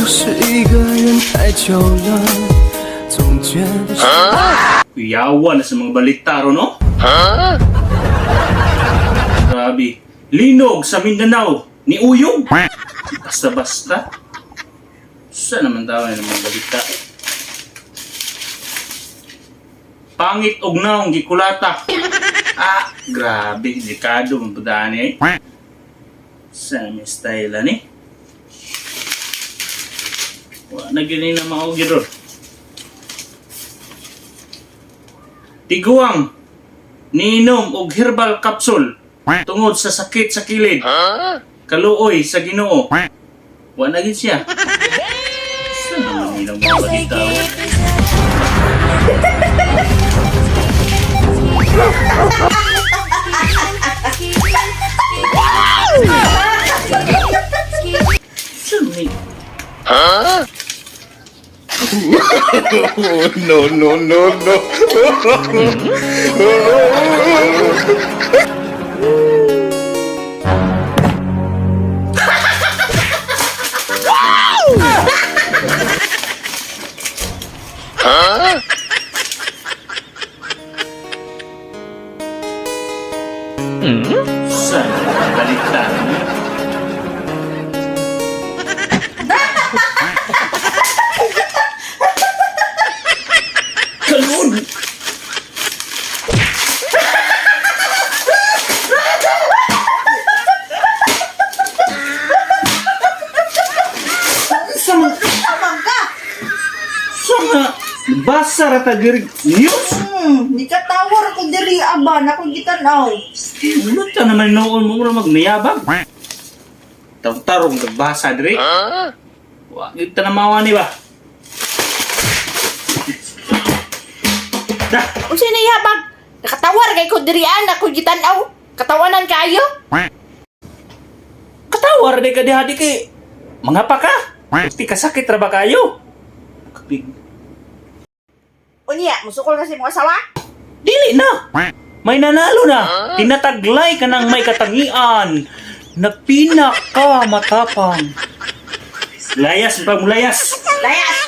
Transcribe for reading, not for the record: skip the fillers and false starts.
是一个人太久了，总觉得。 Kuyawa na sa mga balita ron, no? Grabe. Linog sa Mindanao ni Uyog. Basta-basta. Saan naman tao ng mga balita? Pangit og naong gikulata. Ah, grabe. Delikado ang budaan eh. Saan may style ni? Wala na gini na maugid ron. Tiguang niinom og herbal capsule tungod sa sakit sa kilid. Kaluoy sa Ginoo. Wa na gid siya. Sa naman nilang mga balita, oh? Sa may No, no, no, no. Sa mga balita. Kalun! Sa mga Amang ka! Sa mga basa ra ta diri news. Di ka tawar ko diri aba na ko gitanaw. Ano ta naman noon mo mura magmayabag? Tarong nagbasa diri. Wa gid ta namawa ni ba? Dah, Unsa na ihabag? Nakatawar kay ko diri ana ko gitan-aw. Katawanan kayo? Katawar di ka diha di kay mga pa ka. Ti kasakit ra ba kayo? Kapig. Unya, musukol kasi mo asawa? Dili na. May nanalo na. Tinataglay ka ng may katangian na pinaka matapang. Layas pag layas. Layas!